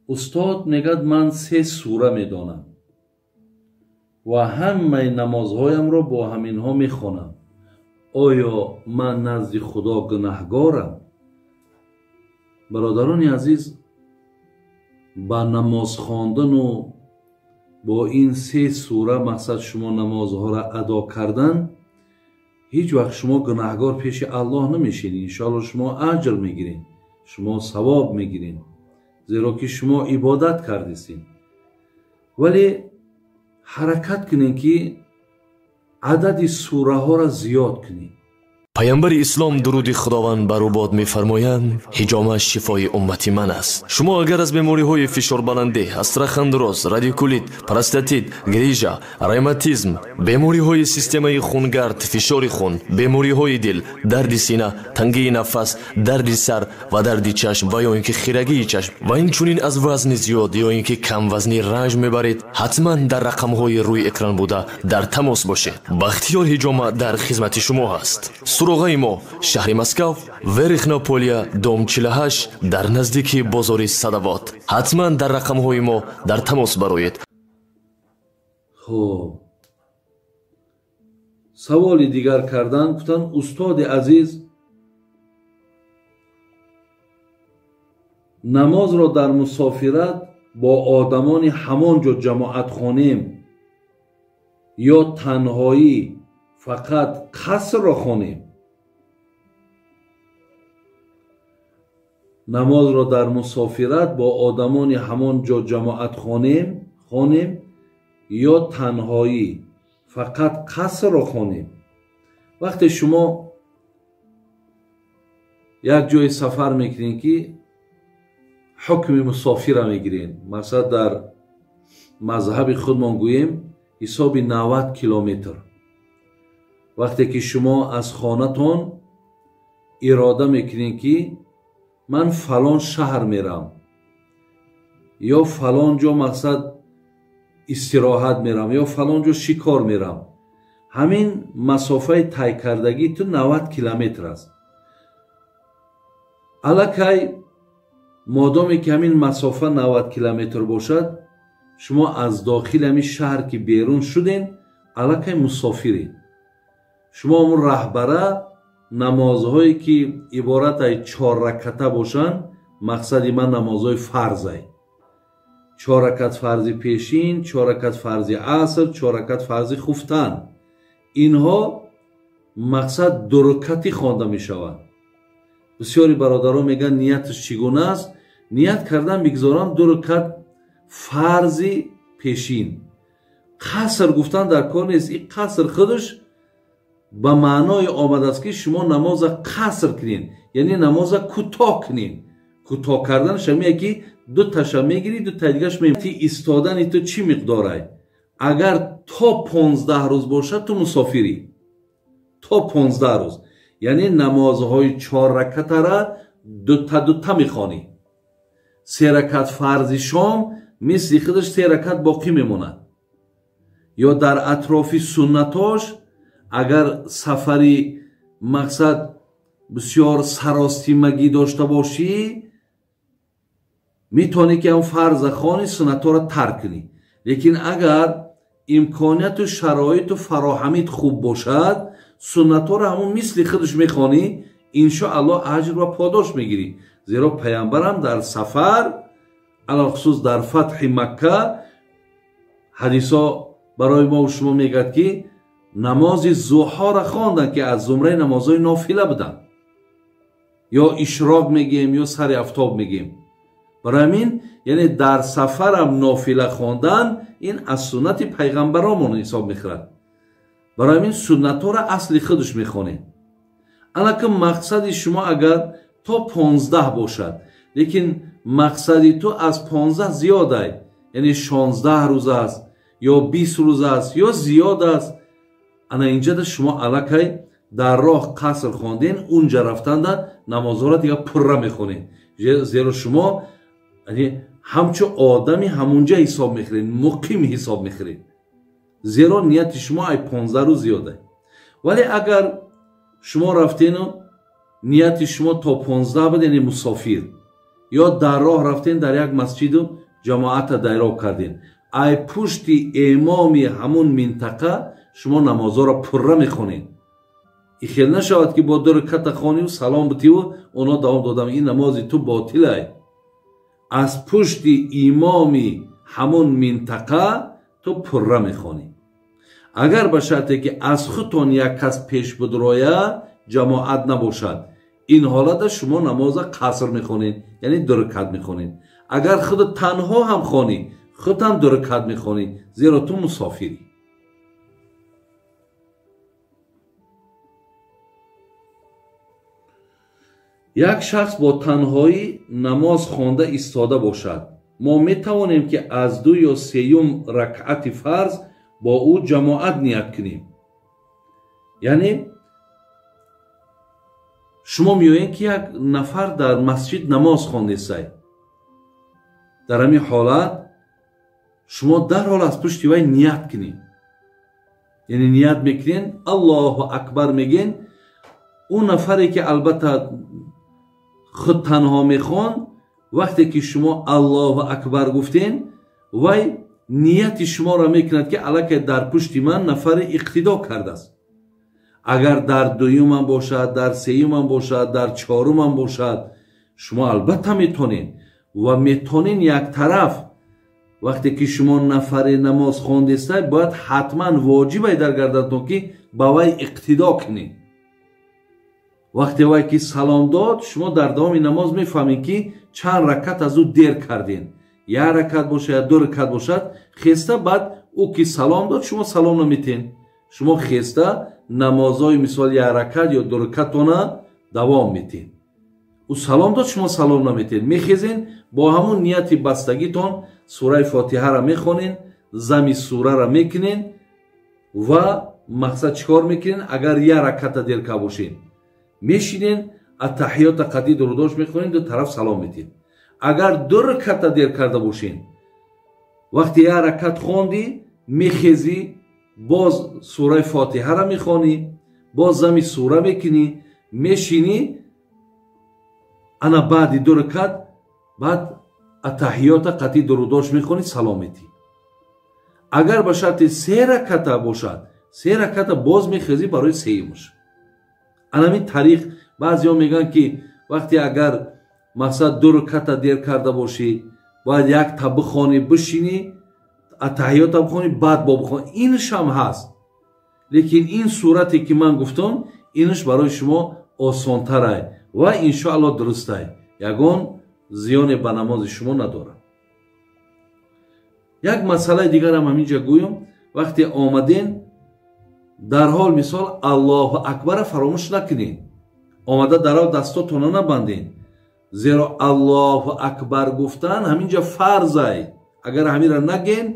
Устод мегӯяд, ман се сура медонам ва ҳамаи намозҳоямро бо ҳаминҳо мехонам. Оё ман назди Худо гунаҳгорам? Бародарони азиз, ба намоз хондану бо ин се сура мақсад шумо намозҳоро адо кардан, ҳеҷ вақт шумо гунаҳгор пеши Аллоҳ намешед. Иншоалло шумо аҷр мегиред, шумо савоб мегиред, зеро ки шумо ибодат кардистед. Вале ҳаракат кунед, ки адади сураҳоро зиёд кунед. Паёмбари ислом, дуруди Худованд бар ӯ бод, мефармоянд: ҳиҷома шифои уммати ман аст. Шумо агар аз бемориҳои фишорбаландӣ, остеохондроз, радикулит, простатит, грижа, ревматизм, бемориҳои системаи хунгард, фишори хун, бемориҳои дил, дарди сина, тангии нафас, дарди сар ва дарди чашм ва ё ин ки хирагии чашм ва инчунин аз вазни зиёд ё ин ки камвазнӣ ранҷ мебаред, ҳатман дар рақамҳои рӯи экран буда дар тамос бошед. Бахтиёр Ҳиҷома дар хизмати шумо ҳаст. Суроғаи мо: шаҳри Москав, Верхнеполя, дом 48, дар наздики бозори Садовод. Ҳатман дар рақамҳои мо дар тамос бароед. Хуб, саволи дигар кардан, гуфтанд: устоди азиз, намозро дар мусофират бо одамони ҳамон ҷо ҷамоат хонем ё танҳоӣ фақат қасрро хонем? Намозро дар мусофират бо одамони ҳамон ҷо ҷамоат хонем ё танҳоӣ фақат қасрро хонем? Вақте шумо як ҷое сафар мекунед, ки ҳукми мусофира мегиред, масалан дар мазҳаби худмон гӯем, ҳисоби 90 километр, вақте ки шумо аз хонатон ирода мекунед, ки ман фалон шаҳр мерам ё фалон ҷо мақсад истироҳат мерам ё фалон ҷо шикор мерам, ҳамин масофаи тай кардагӣ ту 90 километр аст. Аллакай модоме ки ҳамин масофа 90 километр бошад, шумо аз дохили ҳамин шаҳр ки берун шуден, аллакай мусофиред. Шумо ҳамун раҳбара намозҳое ки иборат ай 4 раката бошанд, мақсади ман намозҳои фарзай, 4 ракат фарзи пешин, 4 ракат фарзи аср, 4 ракат фарзи хуфтан, инҳо мақсад 2 ракатӣ хонда мешаванд. Бисёри бародарон мегӯянд, нияташ чӣ гуна аст? Ният кардан бигзорам 2 ракат фарзи пешин. Қаср гуфтан дар кор нест. Ин қаср худаш ба маъное омадааст, ки шумо намоза қаср кунед, яъне намоза кӯтоҳ кунед. Кӯтоҳ карданаш ҳамие ки ду таша мегирӣ, ду таи дигаш мемонӣ. Истодани ту чӣ миқдорай? Агар то 15 рӯз бошад, ту мусофирӣ. То 15 рӯз, яъне намозҳои 4 ракатара дута дута мехонӣ. 3 ракат фарзи шом мисли худаш 3 ракат боқӣ мемонад. Ё дар атрофи суннатош агар сафари мақсад бисёр саростимагӣ дошта бошӣ, метавонӣ ки ҳам фарза хони, суннатҳоро тарк кунӣ. Лекин агар имконияту шароиту фароҳамит хуб бошад, суннатҳоро ҳамон мисли худаш мехонӣ, иншоаллоҳ аҷр ва подош мегирӣ. Зеро паямбарам дар сафар, алалхусус дар фатҳи Макка, ҳадисҳо барои мо шумо мегӯяд, ки намози зуҳоро хонданд, ки аз зумраи намозҳои нофила буданд. Ё ишроқ мегӯем, ё сари афтоб мегӯем. Барои ҳамин, яъне дар сафарам нофила хондан ин аз суннати пайғамбаромон ҳисоб мехӯрад. Барои ҳамин суннатҳоро асли худаш мехонем. Аллаки мақсади шумо агар то 15 бошад, лекин мақсади ту аз 15 зиёд ай, яъне 16 рӯз аст ё 20 рӯз аст ё зиёд аст, ана инҷада шумо аллакай дар роҳ қаср хонден, унҷа рафтанда намозҳоро дигар пурра мехонед, зеро шумо ҳамчун одами ҳамунҷа ҳисоб мехӯред, муқим ҳисоб мехӯред, зеро нияти шумо ай 15 рӯз зиёд ай. Вале агар Шумо рафтену нияти шумо то 15 буд, яъне мусофир, ё дар роҳ рафтен дар як масҷиду ҷамоата дайроб кардем, ай пушти имоми ҳамун минтақа шумо намозҳоро пурра мехонед. И хел нашавад ки бо ду раката хониву салом битиву оно давом додам, ин намози ту ботилай. Аз пушти имоми ҳамун минтақа ту пурра мехонӣ. Агар ба шарте ки аз худтон як кас пеш будроя ҷамоат набошад, ин ҳолата шумо намоза қаср мехонед, яъне ду ракат мехонед. Агар худ танҳо ҳам хонӣ, худ ҳам ду ракат мехонӣ, зеро ту мусофирӣ. Як шахс бо танҳоӣ намоз хонда истода бошад, мо метавонем ки аз ду ё сеюм ракъати фарз бо ӯ ҷамоат ният кунем. Яъне шумо меоед ки як нафар дар масҷид намоз хондесай, дар ҳамин ҳолат шумо дарҳол аз пушти вай ният кунед, яъне ният мекунед, Аллоҳу акбар мегӯен. Ӯ нафаре ки албатта худ танҳо мехонд, вақте ки шумо Аллоҳу акбар гуфтен, вай нияти шуморо мекунад ки аллакай дар пушти ман нафаре иқтидо кардааст. Агар дар дуюмам бошад, дар сеюмам бошад, дар чорумам бошад, шумо албатта метонед ва метонед як тараф. Вақте ки шумо нафаре намоз хондестай, бояд ҳатман воҷибай дар гардантон ки ба вай иқтидо кунед. Вақте вай ки салом дод, шумо дар давоми намоз мефаҳмед ки чанд ракат аз ӯ дер кардем, як ракат бошад я ду ракат бошад. Хеста баъд ӯ ки салом дод, шумо салом наметен, шумо хеста намозҳои мисол як ракат ё ду ракатона давом метен. Ӯ салом дод, шумо салом наметен, мехезен бо ҳамун нияти бастагитон сураи фотиҳаро мехонен, зами сурара мекунен ва мақсад чӣ кор мекунен? Агар як раката дер карда бошед, мешинен, аттаҳиёта қатъи дурудош мехонен, ду тараф салом метен. Агар ду раката дер карда бошен, вақте як ракат хондӣ, мехезӣ, боз сураи фотиҳаро мехонӣ, боз зами сура мекунӣ, мешинӣ, ана баъди ду ракат баъд аттаҳиёта қатъи дурудош мехонӣ, салом метӣ. Агар ба шарти се раката бошад, се раката боз мехезӣ барои сеюмаш. Анамин тариқ баъзеҳо мегӯянд ки вақте агар мақсад ду раката дер карда бошӣ, бояд як та бихонӣ, бишинӣ, аттаҳиёта бихонӣ, баъд бо бихонӣ. Инаш ҳам ҳаст, лекин ин сурате ки ман гуфтам, инаш барои шумо осонтарай ва иншоаллоҳ дурустай, ягон зиёне ба намози шумо надорад. Як масъалаи дигарам ҳаминҷа гӯям. Вақте омаден, дарҳол мисол Аллоҳу акбара фаромӯш накунед, омада дарҳол дастотона набандед, зеро Аллоҳу акбар гуфтан ҳаминҷа фарзай. Агар ҳамира наген,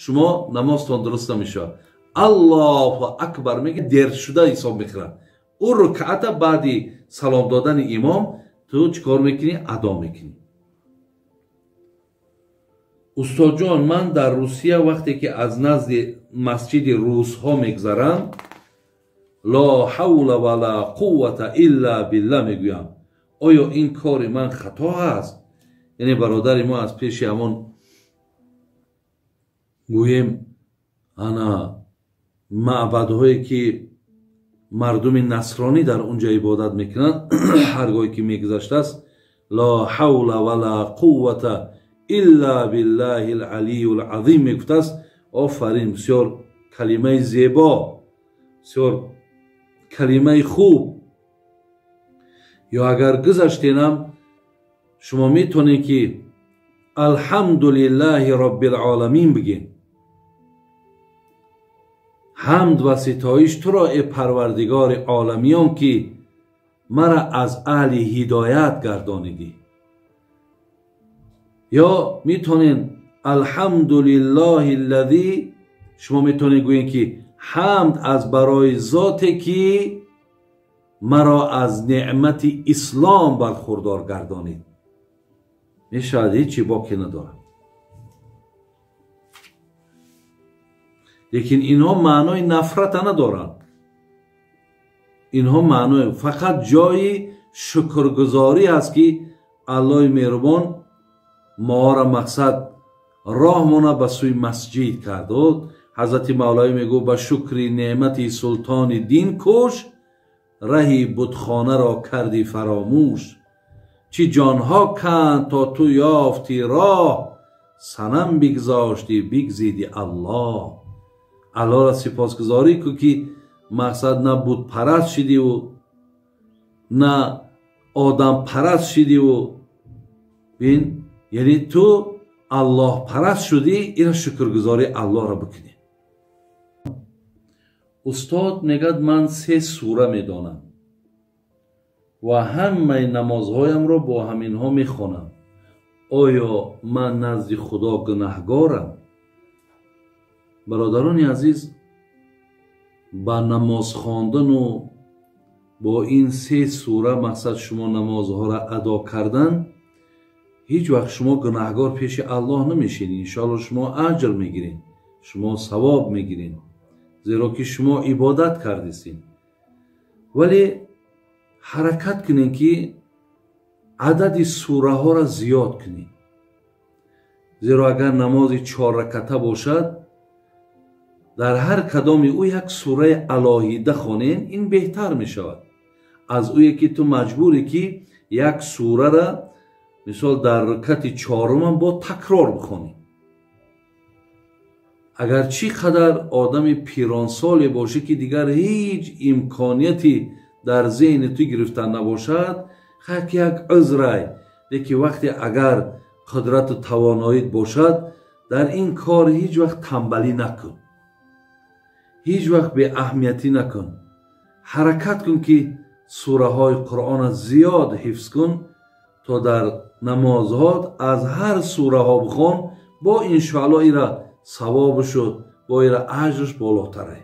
шумо намозтон дуруст намешавад. Аллоҳу акбар меги дер шуда ҳисоб мехӯрад. Ӯ рукъата баъди салом додани имом ту чӣ кор мекунӣ? Адо мекунӣ. Устодҷон, ман дар Русия вақте ки аз назди масҷиди русҳо мегзарам, ло ҳавла ва ла қуввата илла билла мегӯям. Оё ин кори ман хато ҳаст? Яъне бародари мо аз пеши ҳамон гӯем ана маъбадҳое ки мардуми насронӣ дар унҷа ибодат мекунанд, ҳар гоҳе ки мегузаштааст, ло ҳавла ва ла қуввата илла биллаҳи алалийю алазим мегуфтааст. Офарин, бисёр калимаи зебо, бисёр калимаи хуб. Ё агар гузаштенам, шумо метавонед ки алҳамдулиллаҳи роббил оламин бигӯед. Ҳамд ва ситоиш туро, э парвардигори оламиён, ки мара аз аҳли ҳидоят гардонидӣ. Ё метавонед алҳамдулиллаҳи аллазӣ, шумо метавонед гӯед ки ҳамд аз барои зоте ки маро аз неъмати ислом бархурдор гардонид. Мешавад, ҳеҷ боке надорад. Лекин инҳо маънои нафрата надоранд. Инҳо маъное фақат ҷои шукргузорӣ аст, ки Аллоҳи меҳрубон моро мақсад роҳмона ба сӯи масҷид кард. Ҳазрати Мавлавӣ мегӯ: ба шукри неъмати султони дин кӯш, раҳи бутхонаро карди фаромӯш. Чӣ ҷонҳо канд то ту ёфти роҳ, санам бигзошти бигзиди Аллоҳ. Аллоҳро сипосгузорӣ кун, ки мақсад на бутпараст шидиву на одампараст шидиву, бин, яъне ту Аллоҳпараст шудӣ, ира шукргузории Аллоҳро бикунӣ. Устод мегӯяд: ман 3 сура медонам ва ҳамаи намозҳоямро бо ҳаминҳо мехонам. Оё ман назди Худо гунаҳгорам? Бародарони азиз, ба намоз хондану бо ин 3 сура мақсад шумо намозҳоро адо кардан, ҳеҷ вақт шумо гунаҳгор пеши Аллоҳ намешед. Иншоалло шумо аҷр мегиред, шумо савоб мегиред, зеро ки шумо ибодат кардистед. Вале ҳаракат кунед, ки адади сураҳоро зиёд кунед, зеро агар намози 4 раката бошад, дар ҳар кадоми ӯ як сураи алоҳида хонед, ин беҳтар мешавад аз ӯе ки ту маҷбурӣ ки як сурара мисол дар ракати 4-умам бо такрор бихонӣ. Агар чӣ қадар одами пиронсоле бошӣ, ки дигар ҳеҷ имконияти дар зеҳни ту гирифтан набошад, хак як узрай, лекин вақте агар қудрату тавоноит бошад, дар ин кор ҳеҷ вақт тамбалӣ накун, ҳеҷ вақт беаҳамиятӣ накун. Ҳаракат кун, ки сураҳои Қуръонро зиёд ҳифз кун, то дар намозҳот аз ҳар сураҳо бихон, бо иншоалло ира савобу шуд, бо ира аҷрш болотарай.